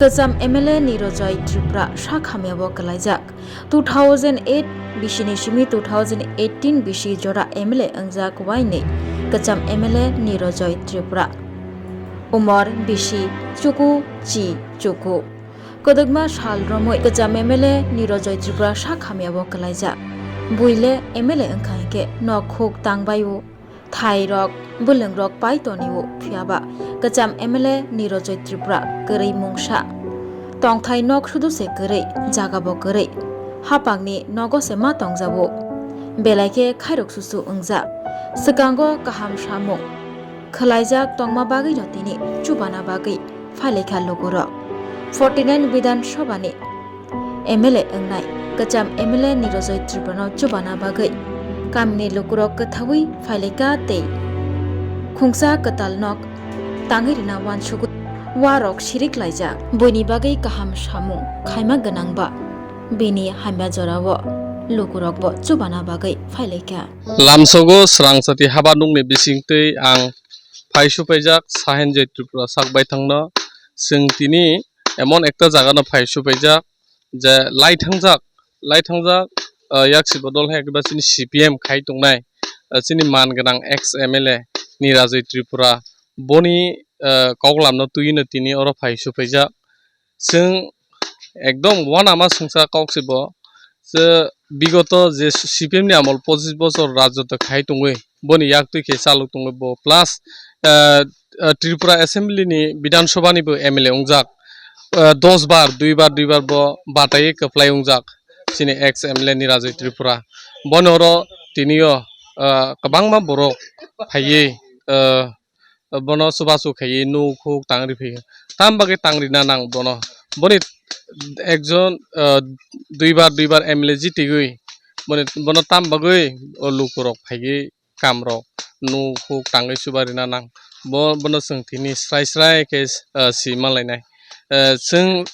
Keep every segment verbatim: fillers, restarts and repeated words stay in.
Kwcham M L A Nirojoy Tripura sak hamya o kwlaijak. Two thousand eight bisini simi two thousand eighteen bisi jora M L A wngjak wainwi kwcham M L A Nirojoy Tripura. Umor bisi chuku chi chuku. Kwdwkma sal romwi kwcham M L A Nirojoy Tripura sak hamya o kwlaijak. Buile M L A wngkha hinkhe nok huk tangbai o. Thairok, bwlwngrok pai tonio, phiyaba kwcham M L A Nirojoy Tripura kwrwi mungsa. Tongthai nok sudu se kwrwi, jaga bo kwrwi. Hapangni nogo se ma tongjago. Belai khe khairok susu wngjak. Swkango kaham samung khwlaijak tongma bagwino tini chubana bagwi phailaikha lukurok. Forty nine Bidhan Sabhani M L A wngnai kwcham M L A Nirojoy Tripurano chubana bagwi kamini lukurok kwthaui phailaikha tei khungsa kwtal nok tangwi rina uansugwi warok sirik laijak. Buini bagwi kaham samung khaima gwnangba bini hamya jorao lukurokbo chubana bagwi phailaikha. Lamsogo swrangchati haba nukni bisingtwi ang phai supaijak Sahenjoy Tripura sak baithangno. Chwng tini emon ekta jagano phai supaijak je lai thangjak, lai thangjak, ah, yaksi bodol hai khe ba chini C P M khai tongnai, ah, chini man gwnang ex M L A Nirajoi Tripura, boni, ah, koklamno twino tini oro phai supaijak. Chwng ekdom uanama swngsa kok se bo. Je bigoto je C P M ni amol pochis bochor rajotw khai tongwi, boni yak twi khe chalok tongwi bo. Plus, ah, ah, Tripura Assembly ni Bidhan Sabha ni bo M L A wngjak. Ah, dos bar, dui bar, dui bar bo bataiwi kwplai wngjak chini ex M L A Nirajoi Tripura. Boni oro tini o, ah, kwbangma borok phaiwi, ah, bono chubachu khaiwi nuk huk tangri phaiyo. Tam bagwi tangrina nang bono. Boni ekjon, ah, duibar, duibar M L A jitigwi boni, bono tam bagwi o lukurok phaiwi kamrok nuk huk tangwi chubarina nang. Bo, bono chwng tini srai srai khe, ah, si manlainai. Eh, chwng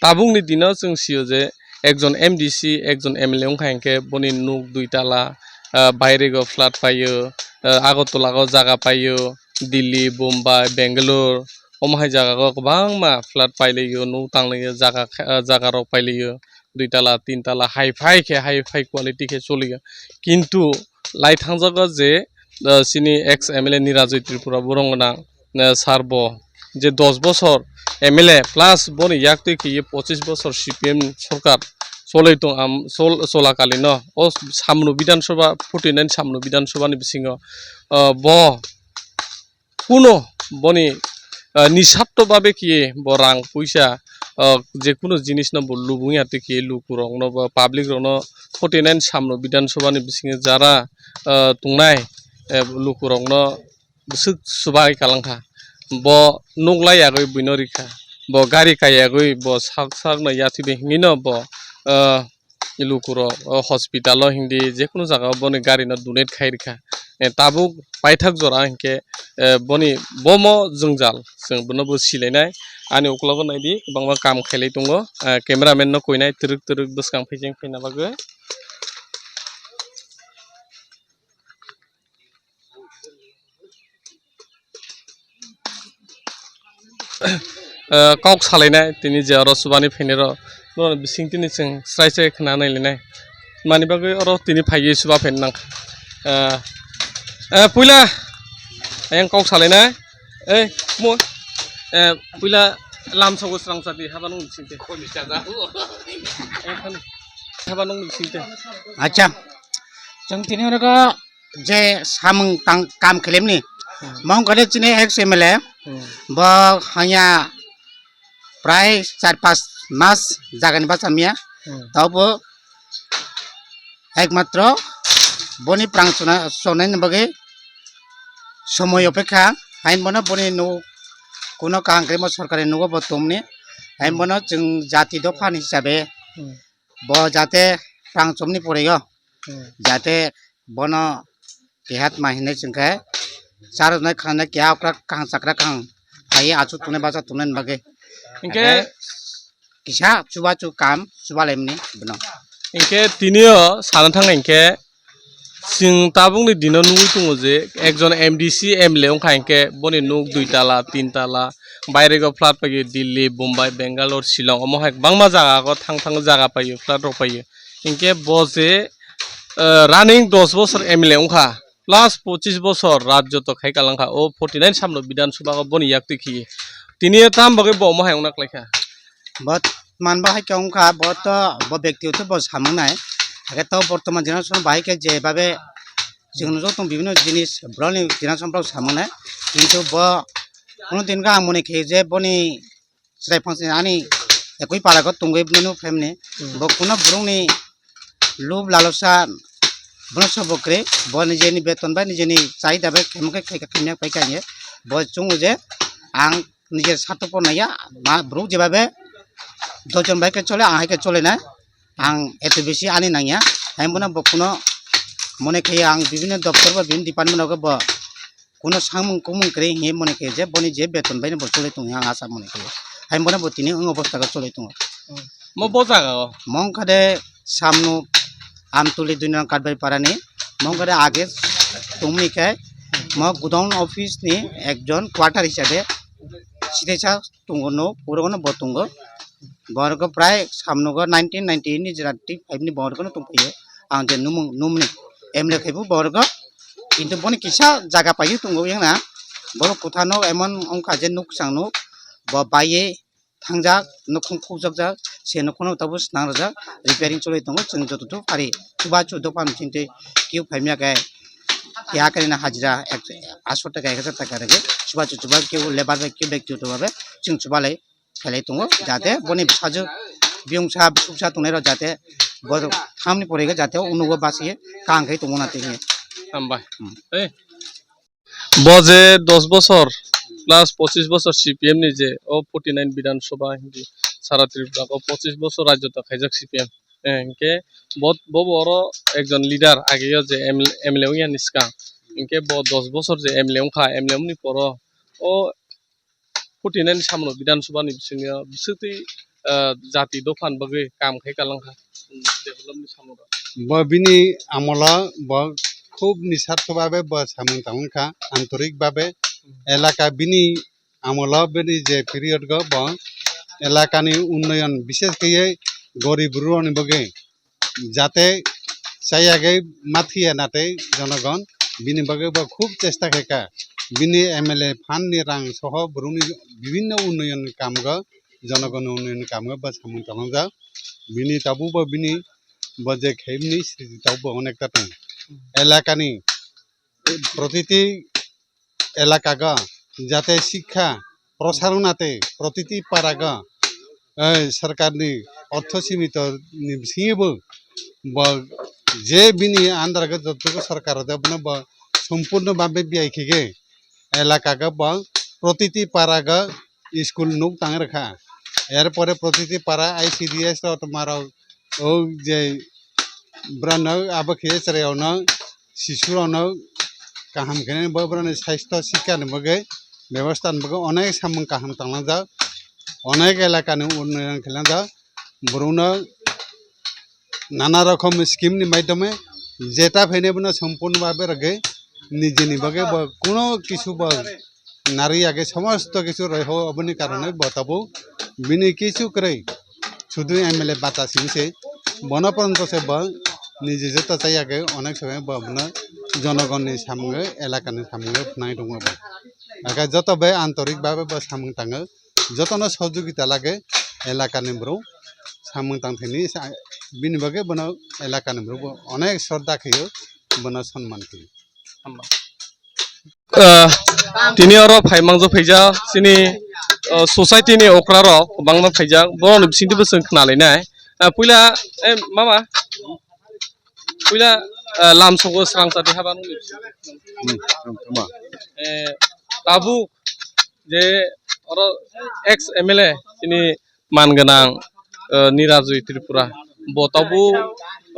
tabukni dino chwng sio je ekjon M D C, ekjon M L A wngkha hinkhe boni nuk dui tala, ah, bairego flat paio, ah, Agartala o jaga paio, Delhi, Bombay, Bangalore, omo hai jaga o kwbangma flat pailaio, nuk tanglaio, jaga kha-, ah, jaga rok pailaio, dui tala, tin tala, hi-fi khe, hi-fi quality khe choliyo. Kintu lai thangjago je, ah, chini ex M L A Nirajoi Tripura borok gwnang, ah, sir bo je dos bochor M L A plus boni yak twi khe pochis bochor C P M sorkar choloi tong am-, chol-, cholakalino o Samno Bidhan Sabha, forty nine Samno Bidhan Sabha ni bisingo, ah, bo kuno boni, ah, nisartho babe khe bo rang puisa, ah, je kuno jinis no bo lubung ya twi khe lukurok no bo public rok no forty nine Samno Bidhan Sabha ni bisingo jara, ah, tongnai, eh, lukurok no bwswk chubai kalangkha. Bo nuk lai yagwi buino rikha. Bo gari kai yagwi bo sak sak no yathwi bai hwnwi no bo, ah, lukurok, o hospital o hindi jekunu jaga o boni gari no donate khai rikha. Eh, tabuk paithak jora hinkhe, eh, boni bomo jwngjal chwng bono bo silainai. Ani uklogo naidi kwbangma kam khailai tongo. Eh, cameraman no koinai twrwk twrwk bwskang phaijeng phaina bagwi. Eh, kok salainai tini je oro chubani phainai rok, norok bising tini chwng srai srai khna nailainai. Mani bagwi oro tini phaiwi chuba phaina nang. Eh, eh, puila ayang kok salainai. Eh, mo, eh, puila lamsogo srangchati haba nung bising te. Eh, khani. Haba nung bising te. Acha, chwng tini oro je samung tang kam khelemni. Hmm. Mong kare chini ex M L A. Hmm. Bo hanya prai char pas mas jagani bacham ya. Hmm. Tabo ekmatro boni prang chona, chonai ni bagwi somoi opekha hain bono boni nuk kuno kaham khe mo sorkari nugo bo tumni hain bono chwng jati dopha ni hisabe. Hmm. Bo jate rang chomni pore o, hmm, jate bono keha tma hinwi chwngkhe charwknai khanai keha okra kaham chakra kaham phaiwi achuk tongnai bacha tongnai bagwi. Hinkhe kisa chubachu kam chubalaimani bono. Hinkhe tini o sana thang hinkhe chwng tabukni dino nugwi tongo je ekjon M D C M L A wngkha hinkhe boni nuk dui tala tin tala bairego flat paio, Delhi, Bombay, Bangalore, Shillong, omo hai kwbangma jaga o thang thang jaga paio, flat rok paio. Hinkhe bo je, eh, running dos bosor M L A wngkha, plus pochis bosor rajyotto khai kalangkha, o forty nine samno Bidhan Sabha o boni yak twi khiye. Tini tam bagwi bo omo hai wngna klaikha. Bo manba hai khe wngkha, bo to bo bektigoto bo samung nai. Hake to bortoman generation bai khe je babe chwng nukjak tong bibinno jinis borokni generation borok samung nai. Kintu bo kuno din khe ang mone khe je boni chwrai phang ani ekui para go tongwi bini family. Hmm. Bo kuno borokni lub lalosa bono sobo kwrwi, bo nijeni beton bai nijeni chai da bai khaimung khe khai kha khaimya pai kha hinwi bo chungo je ang nijeni sartho pornaya ma borok jebabe dojon bai khe chole ang hai khe chole na ang eto besi ani nangya hai bono bo kuno mone khai ang bibinno doptor ba bibinno department rogo bo kuno samung kumung kwrwi hinwi mone khe je boni je beton bai no bo chole tongya ang asa mone khe hai bono bo tini wng obostha khe chole tongo. Mo bo jaga o? Mong kha de samno Amtuli dui nong Katbai parani, mong kha de age tongmani khe mo godown office ni ekjon quarter hisabe sitesa tongo no, puro no bo tongo. Borok prai samno go nineteen ninety eight ni jera twi five ni borok no tongphaio. Ang je numung numni M L A khaibu borok, kintu boni kisa jaga paio tongo yang na. Borok kotha no emon wngkha je nuk chang nuk bo baiye thangjak, nukhung khukjakjak, se nukhung no tabuk swnam rwjak, repairing choli tongo, chwng joto thuk phari chubachu dophano chini twi kebo phaimya khe keha khe nini hajira ek, aatso taka, ek hajar taka rwgwi chubachu chuba kebo labour bai kebo bektigoto bhabe chwng chubalai khailai tongo, jate boni bwsajwk biyungsa bwsuksa tongnairok jate borok thamni pore khe jate unugo bachwi kaham khe tongmana twi hinwi. Hambai. Hmm. Ei. Bo je dos bosor plus pochis bosor C P M ni je o forty nine Bidhan Sabha hindi sara Tripura o pochis bosor rajyotto khaijak C P M. Eh, hinkhe bo, bo, bo oro ekjon leader ageo je M L A, M L A wngya ni swkang. Hinkhe bo dos bosor je M L A wngkha, M L A wngni poro o forty nine samno Bidhan Sabha ni bisingo biswtwi, ah, jati dophani bagwi kam khai kalangkha, develop ni samung rok. Bo bini amolo bo khub nisartho babe bo samung tangwi kha, antorik babe elaka bini amolo bini je period go bo elakani unnoyon bishesh khe gorib rurokni bagwi jate chayagwi mathiya natwi jonogon bini bagwi bo khub chesta khaikha. Bini M L A fund ni rang soho borokni bibinno unnoyon ni kam go, jonogon unnoyon ni kam go bo samung tangjak. Bini tabuk bo bini bo je khaimni sriti tabuk bo onekta tong. Elakani protiti elaka go jate sikha prosaron ate protiti para go, eh, sarkar ni ortho simito ni bisingo bo, bo je bini andar go joto sarkar de bono bo sompurno babe biyai khige elaka go bo protiti para go school nuk tang rwkha. Er pore protiti para I C D S rok tongma rok o je borok no abo khe cherai rok no sisu rok no kaham khe bo borok ni sastho sikha ni bagwi bebostha ni bagwi onek samung kaham tanglangjak, onek elaka ni unnoyon khe langjak, borok no nana rokom scheme ni maidhyome jeta phainai bono sompurno babe rwgwi nijini bagwi bo kuno kisu bo narwi yagwi somosto kisu rwho, oboni karone bo tabuk bini kisu kwrwi sudu M L A bata simi se bono poronto se bo niji joto chayagwi onek somoy bo bono jonogonni samungwi elakani samungwi phnai tongo bo. Aka joto bai antorik babe bo samung tango, jotono sohjogita lage elakani borok samung tangthani sa-, bini bagwi bono elakani borok bo onek sroddha khaio, bono sonman khaio. Ah, tini oro phai mangjak phaijak chini, ah, society ni okra rok kwbangma phaijak, borokni bisingtwi bo chwng khna lainai. Ah, puila, eh, mama, puila, ah, lamsogo swrang chati haba nungni bisingo. Hmm, tama. Eh, tabuk je oro ex M L A chini man gwnang, eh, Nirajoi Tripura. Bo tabuk,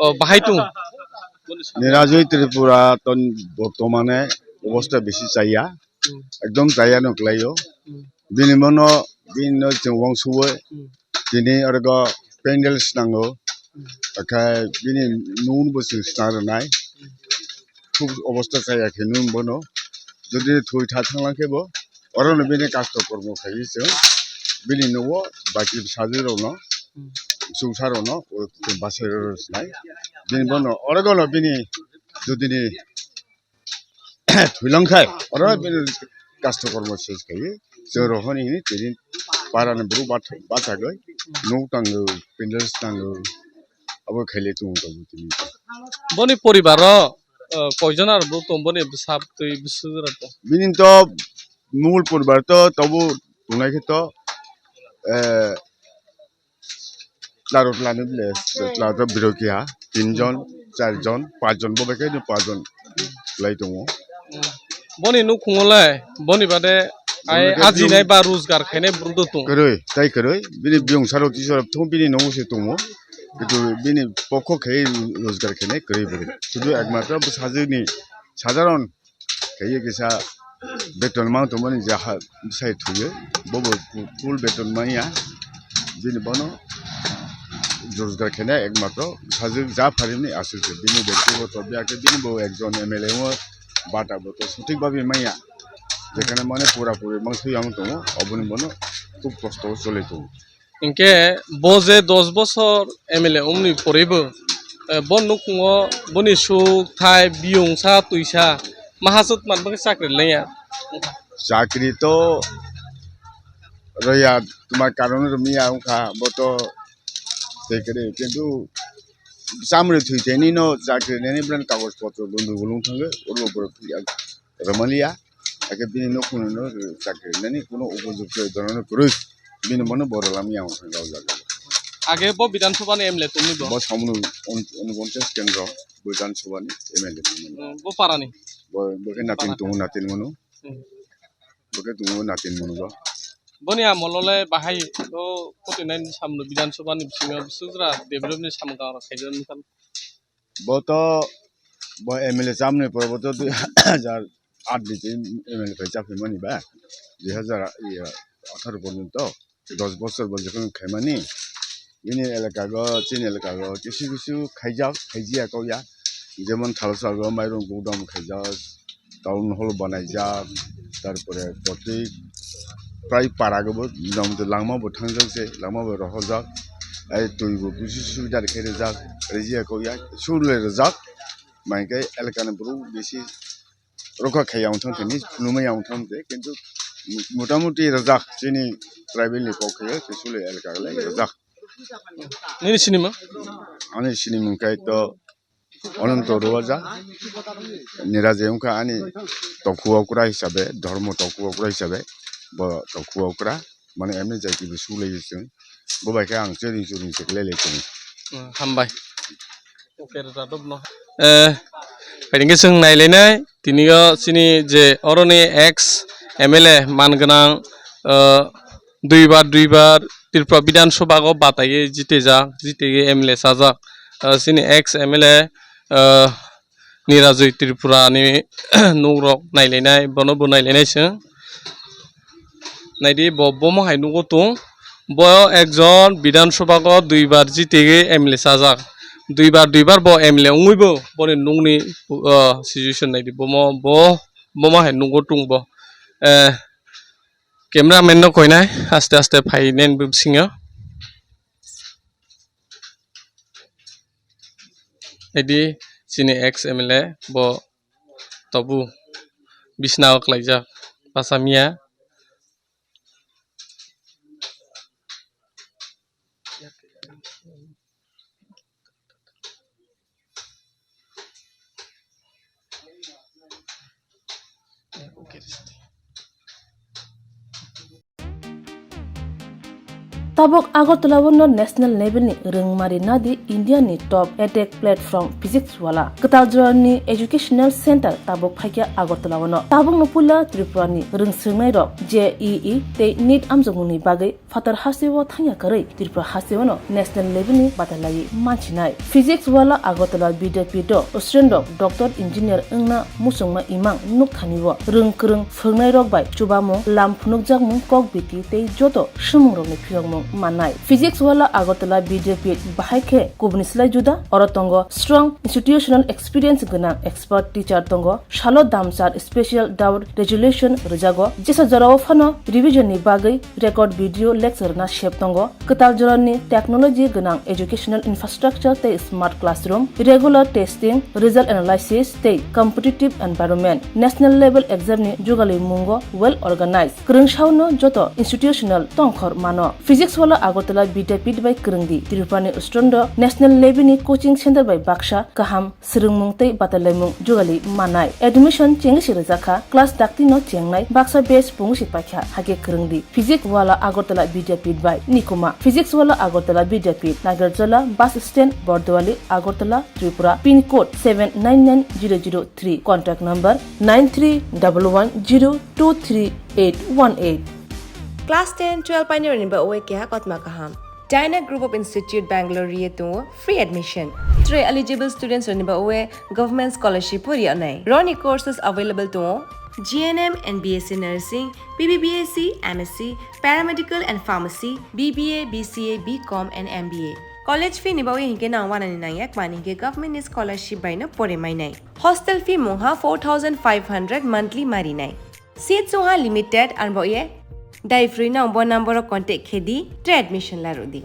oh, bahai tung? Nirajoi Tripura to bortomane obostha bisi chaya. Hmm. Ekdom chaya no klaio. Hmm. Bini bono, bini no chwng uansukwi. Hmm. Tini oro go pandal swnango. Hmm. Akhe bini nung bo chwng swnam rwnai. Hmm. Khub obostha chaya khe nung bono. Jodi thwi tha thang lang khe bo, Orono bini kasto kormo khaiwi chwng bini nogo baki bwsajwk rokno, chwngsa rokno basai rw sinai. Bini bono orogono bini judini thwilang khai oro bini kasto kormo ses khaiwi chwng rok hwnwi hwnwi tini parani borok bathai bachagwi nuk tango, pandals tango, abo khaile tongo tongo tini. Boni poribaro, eh, koijon aro borok tongo boni bwsa twi bwswk rok? Bini to mungul poribar to tobo tongnai khe to, eh, Tlaro tlani bile, tlaro to birok ya, tin jon, char jon, panch jon, bo bai khe panch jon lai tongo. Boni nukhungo le, boni bade ai boni ajinai ba rojgar khainai borok do tong. Kwrwi, tai kwrwi, bini biyong saro tisoro thung bini nogo se tongo. Kitu bini pokho khe rojgar khainai kwrwi borok. Sudu ekmatro bwsajwkni sadharon khe kisa beton mang tongmani jaha bwsai thuyo, bobo full beton manya. Bini bono rojgar khainai ekmatro bwsajwk ja pharimani aswk se. Bini bektigoto biya khe bini bo ekjon M L A o bata bo to sothik bhabe manya. Jekhane mane pura puri mang thwi ang tongo, oboni bono khub kosto o choli tongo. Hinkhe bo je dos bosor M L A wngni poribo, eh, bo nukhungo boni suk thai biyung sa twi sa ma hachut man bagwi chakri laiya. Chakri to roya, tuma karon rwmya wngkha bo to, tei kwrwi, kintu chamri thwi thaini no chakri nani bwlan kagoj potro lundui bolong thangwi oro borok rwmaliya. Hakhe bini nukhungno chakri nani kuno upojukto dorono kwrwi, bini bono boro lamya wng thangkha o jaga. Age bo Bidhan Sabha ni M L A tongwi bo? Bo samung un-, unponchas kendro Bidhan Sabha ni M L A tongmani. Hmm, bo para ni? Bo, bo khe natin tongo, natin mano. Hmm. Bo khe tongo natin mano bo. Boni amolo le bahai to koti nai samno Bidhan Sabha ni bisingo bwswk jora develop ni samung kang rok khaijak nukha. Bo to, bo M L A chamani pore bo to dui hajar aat ni M L A pai chaphimani ba, dui hajar atharo porjonto, dos bosor bo jephang khaimani. Bini elaka go, chini elaka go kisu kisu khaijak, khaijiya kauya. Jemon Thalsa go mairum gudam khaijak, town hall banaijak, tarpore prottek prai para go bo motamoti langma bo thangjak se, langma bo rohorjak. Ai twi bo bishi subida khe rijak, rijiya kok ya, sul le rijak. Mai khe elaka ni borok bishi rokha khai ya wng thang thani, phunuma ya wng thang de, kintu motamoti rijak chini tribal ni kok khe, sul le elaka le rijak. Nini sinima? Ani sinimung khe to Ononto Ruwaja, Niraje wngkha ani tokhuo okra hisabe, dhormo tokhuo okra hisabe, bo tokhuo okra, mane emni jai kibi sulai chwng, bo bai khe ang chwring chwring se khlai lai tongo. Hmm, hambai. Okay, rwchapno. Eh, phaidi khe chwng nailainai, tini o chini je oroni ex M L A man gwnang, eh, duibar, duibar Tripura Bidhan Sabha o bataiwi jitejak, jitege M L A chajak. Ah, chini ex M L A, ah, Nirajoi Tripura ni nukrok nailainai, bono bo nailainai chwng. Naidi bo bomo hai nugo tong. Bo ekjon Bidhan Sabha o duibar jitege M L A chajak. Duibar, duibar bo M L A wngwi bo boni nukni, ah, situation naidi bomo bo, bomo hai nugo tong bo. Eh, Cameraman no koinai aste aste phainai bo bisingo. Edi chini ex M L A bo tobu bisna o klaijak basa miya. Tabuk Agartala o no national level ni rwngmari nadi India ni top edtech platform Physics Wala. Kwtal jora ni educational center tabuk phaikha Agartala o no. Tabuk no puila Tripura ni rwngswngnai rok J E E tei NEET amjokmung ni bagwi phatar hasteo thangya kwrwi Tripura hasteo no national level ni batalaiwi manchinai. Physics Wala Agartala Vidyapeeth o student rok doctor engineer wngna muchungma imang nukthani o rwng kwrwng phwrwngnai rok bai chubamung, lam phunukjakmung, kok biti tei joto swmung rok ni phiyokmung mannai. Physics wala Agartala Vidyapeeth bahai khe kubuni slai juda, oro tongo strong institutional experience gwnang expert teacher tongo, salo damsar special doubt resolution rwjago, jesa jorao phano revision ni bagwi record video lecture na sep tongo, kwtal jorani technology gwnang educational infrastructure tei smart classroom, regular testing, result analysis tei competitive environment, national level exam ni jugali mungo well organized. Kwrwngsaono joto institutional tongkhor mano. Physics wala Agartala Vidyapeeth bai kwrwngdi. Tripurani student rok national level ni coaching center bai baksa kaham swrwngmung tei batalaimung jugali manai. Admission chengwi se rwjakha. Class dakti no chengnai. Baksa batch pungwi se paikha. Hakhe kwrwngdi. Physics wala Agartala Vidyapeeth bai nikuma. Physics wala Agartala Vidyapeeth, Nagarjala bus stand, Bordowali, Agartala, Tripura. Pin code seven nine nine zero zero three. Contact number nine three double one zero two three eight one eight. Class ten, twelve painirokni bagwi keha kotma kaham. Dyna Group of Institute Bangalore ri tongo free admission. Tei eligible students rokni bagwi government scholarship bo ri anai. Roni courses available tongo G N M and B S C nursing, B B B S C, M S C, paramedical and pharmacy, B B A, B C A, B Com and M B A. College fee ni bagwi hinkhe nang wanani nangya kmani hinkhe government ni scholarship bai no pore mainai. Hostel fee mungha four thousand five hundred monthly marinai. Seats wngha limited, arbo ye dai free no bo number o contact khe di, tei admission la rw di.